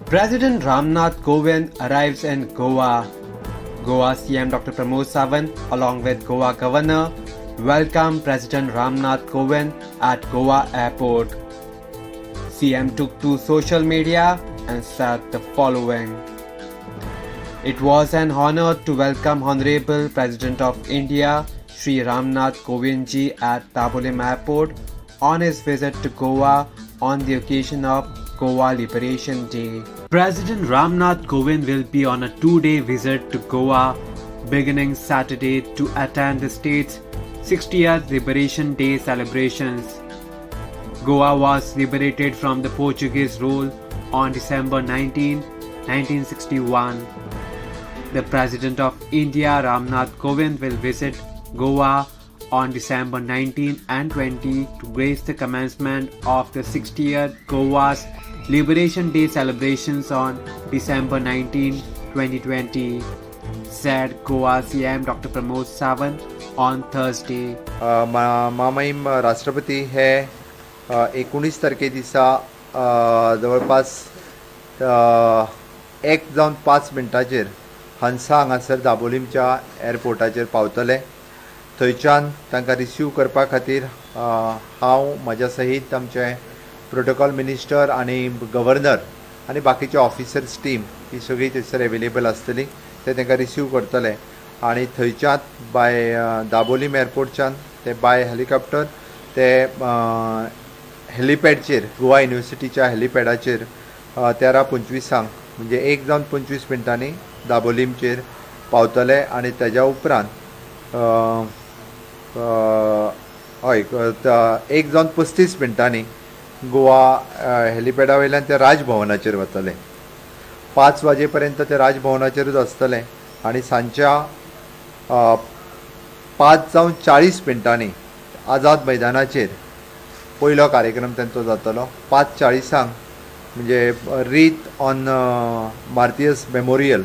President Ramnath Kovind arrives in Goa. Goa CM Dr. Pramod Sawant along with Goa Governor welcome President Ramnath Kovind at Goa Airport. CM took to social media and said the following. It was an honor to welcome Honorable President of India Shri Ramnath Kovind ji at Dabolim Airport on his visit to Goa on the occasion of Goa Liberation Day. President Ramnath Kovind will be on a 2-day visit to Goa beginning Saturday to attend the state's 60th Liberation Day celebrations. Goa was liberated from the Portuguese rule on December 19, 1961. The President of India Ramnath Kovind will visit Goa on December 19 and 20 to grace the commencement of the 60th Goa's Liberation Day celebrations on December 19, 2020, said Goa CM Dr. Pramod Sawant on Thursday. महामहिम राष्ट्रपती हे 19 तारखे दिसा जवळपास 1 जावन 5 मिनटांचेर हंसा हांगासर दाबोलीमच्या एअरपोर्टाचेर पावतले. थंयच्यान तांकां रिसीव करपा खातीर हांव म्हज्या सहीत आमचे प्रोटोकॉल मिनिस्टर आनी गव्हर्नर आनी बाकीचे ऑफिसर्स टीम ही सगळी थंयसर एवेलेबल आसतली. ते तांकां रिसीव करतले आनी थंयच्यान बाय दाबोलीम एअरपोर्टच्यान ते बाय हेलिकॉप्टर ते हेलिपॅडचेर, गोवा युनिवर्सिटीच्या हेलिपॅडाचेर 13:25 म्हणजे 1 जावन 25 मिनटांनी दाबोलीमचेर पावतले. आनी तेज्या उपरांत, हय, 1 जावन 35 मिनटांनी गोवा हेलिपॅडा वयल्यान ते राजभवनाचेर वतले. 5 वाजे पर्यंत ते राजभवनाचेरूच आसतले आनी सांजच्या 5 जावन 40 मिनटांनी आझाद मैदानाचेर पयलो कार्यक्रम तांचो जातलो. 5:40 म्हणजे रीथ ऑन मार्टियर्स मेमोरियल,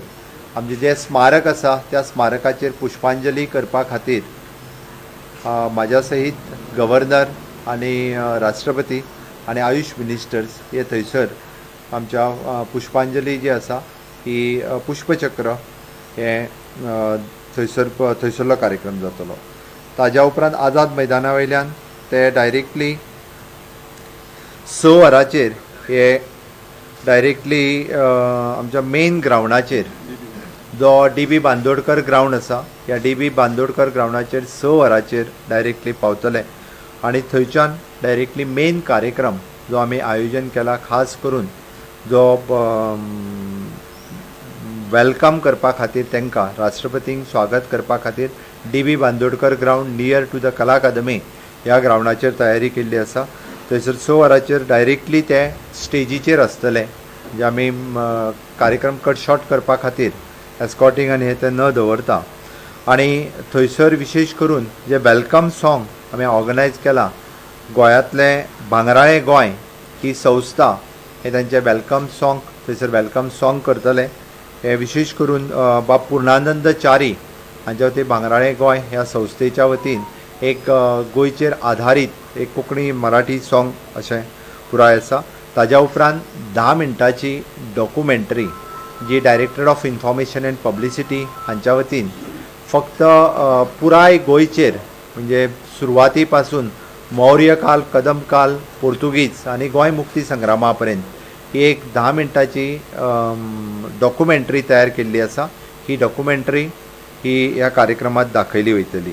आमचें जें स्मारक आसा, त्या स्मारकाचेर पुष्पांजली करपा खातीर म्हाज्या सहीत गव्हर्नर आनी राष्ट्रपती आनी आयुश मिनिस्टर्स हे थंयसर आमच्या पुष्पांजली जी आसा ही पुष्पचक्र हें थंयसर थंयसरलो कार्यक्रम जातलो. ताज्या उपरांत आझाद मैदाना वयल्यान ते डायरेक्टली 6 वरांचेर हे डायरेक्टली आमच्या मेन ग्रावंडाचेर, जो डी बी बांदोडकर ग्रावंड आसा, ह्या डी बी बांदोडकर ग्रावंडाचेर 6 वरांचेर डायरेक्टली पावतले. आनी थंयच्यान डायरेक्टली मेन कार्यक्रम जो आमी आयोजन केला, खास करून जो welcome करपा खातीर, तांकां राष्ट्रपतींक स्वागत करपा खातीर D B Bandodkar ground near to the कला अकादमी ह्या ग्रावंडाचेर तयारी केल्ली आसा. थंयसर 6 वरांचेर डायरेक्टली ते स्टेजीचेर आसतले, म्हणजे आमी कार्यक्रम कट शॉर्ट करपा खातीर एस्कॉटींग आनी हे ते न दवरता. आनी थंयसर विशेश करून जे welcome song आमी ऑर्गनायज केलां, गोंयांतलें भांगराळें गोंय ही संस्था हे तांचें welcome song, थंयसर welcome song करतले. हे विशेश करून बाब पूर्णानंद च्यारी हांच्या वतीन, भांगराळें गोंय ह्या संस्थेच्या वतीन एक गोंयचेर आधारीत एक कोंकणी मराठी सॉंग अशें पुराय आसा. ताज्या उपरांत 10 मिनटांची documentary G Director of Information and Publicity हांच्या वतीन फक्त पुराय गोंयचेर, म्हणजे सुरवाती पासून मौर्य काल, कदंब काल, पोर्तुगीज आनी गोंय मुक्ती संग्रामा पर्यंत ही एक 10 मिनटाची डॉक्युमेंटरी तयार केल्ली आसा. ही डॉक्युमेंटरी ही ह्या कार्यक्रमात दाखयली वयतली.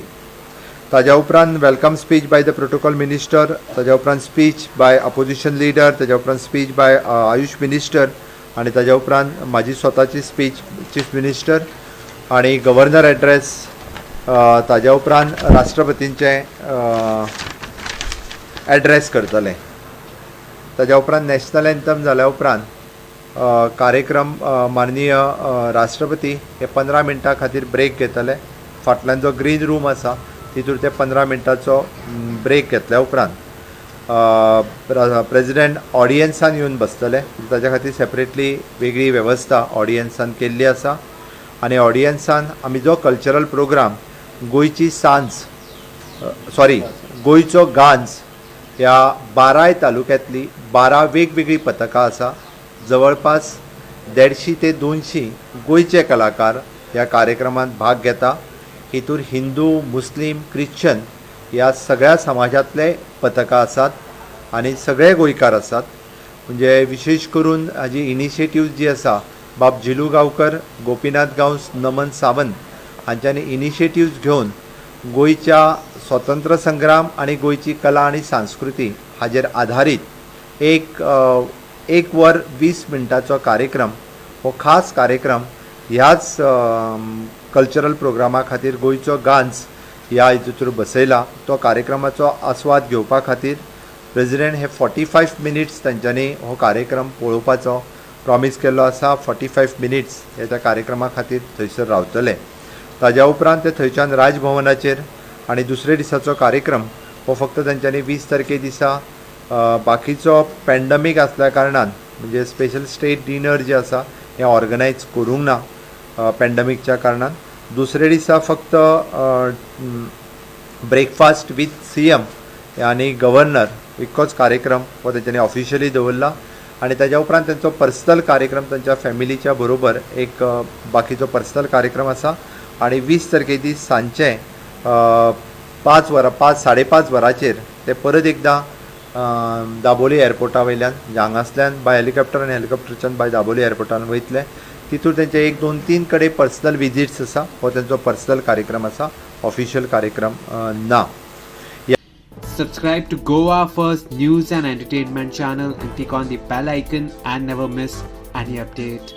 ताज्या उपरांत welcome speech by the protocol minister, ताज्या उपरांत स्पीच बाय अपोजिशन लिडर, ताज्या उपरांत स्पीच बाय आयुश मिनिस्टर आनी ताज्या उपरांत म्हाजी स्वताची स्पीच, चीफ मिनिस्टर आनी गव्हर्नर एड्रेस, ताज्या उपरांत राष्ट्रपतींचे एड्रेस करतले. ताज्या उपरांत नॅशनल एन्थम जाल्या उपरांत कार्यक्रम माननीय राष्ट्रपती हे 15 मिनटां खातीर ब्रेक घेतले. फाटल्यान जो ग्रीन रूम आसा, तितूर ते 15 मिनटाचो ब्रेक घेतल्या उपरांत प्रेजिडेंट ऑडियन्सान येवन बसतले. ताच्या खातीर सेपरेटली वेगळी वेवस्था ऑडियन्सान केल्ली आसा. आनी ऑडियन्सान आमी जो कल्चरल प्रोग्राम गोंयची सांज, सॉरी, गोंयचो गांज, ह्या बाराय तालुक्यांतली 12 वेगवेगळीं पथकां आसा. जवळपास 150 ते 200 गोंयचे कलाकार ह्या कार्यक्रमात भाग घेता. हितूर हिंदू, मुस्लीम, क्रिश्चन ह्या सगळ्या समाजांतले पथकां आसात आनी सगळे गोंयकार आसात. म्हणजे विशेश करून हाजी इनिशिएटीव जी आसा, बाब झिलू गांवकर, गोपीनाथ गांवस, नमन सावंत हांच्यांनी इनिशिएटिव्ज घेवन गोंयच्या स्वतंत्र संग्राम आनी गोंयची कला आनी संस्कृती हाजेर आधारीत एक 1 वर 20 मिनटाचो कार्यक्रम, हो खास कार्यक्रम ह्याच कल्चरल प्रोग्रामा खातीर गोंयचो गांज ह्या हितूर बसयला. तो कार्यक्रमाचो आस्वाद घेवपा खातीर प्रेजिडेंट हे 45 मिनिट्स तांच्यांनी हो कार्यक्रम पळोवपाचो प्रॉमीस केल्लो आसा. 45 मिनिट्स हे त्या कार्यक्रमा खातीर थंयसर रावतले. ताज्या उपरांत ते थंयच्यान राजभवनाचेर आनी दुसरे दिसाचो कार्यक्रम हो फक्त तांच्यांनी 20 तारखे दिसा बाकीचो पॅन्डमीक आसल्या कारणान, म्हणजे स्पेशल स्टेट डिनर जे आसा हें ऑर्गनायज करूंक ना पॅन्डमीकच्या कारणान. दुसरे दिसा फक्त ब्रेकफास्ट विथ सीएम आनी गव्हर्नर इतकोच कार्यक्रम हो तेंच्यांनी ऑफिशियली दवरला आनी ताज्या उपरांत तेंचो पर्सनल कार्यक्रम तांच्या फॅमिलीच्या बरोबर एक बाकीचो पर्सनल कार्यक्रम आसा. आनी 20 तारखे दीस सांजचे 5 वरां, 5 5:30 वरांचेर ते परत एकदां दाबोली एअरपोर्टा वयल्यान, म्हणजे हांगासल्यान बाय हेलिकॉप्टर आनी हेलिकॉप्टरच्यान बाय दाबोली एअरपोर्टान वयतले. तितूर तेंचे 1, 2, 3 कडेन पर्सनल विजिट्स आसा. हो तेंचो पर्सनल कार्यक्रम आसा, ऑफिशियल कार्यक्रम ना. Subscribe to Goa First News and Entertainment channel and click on the bell icon and never miss any update.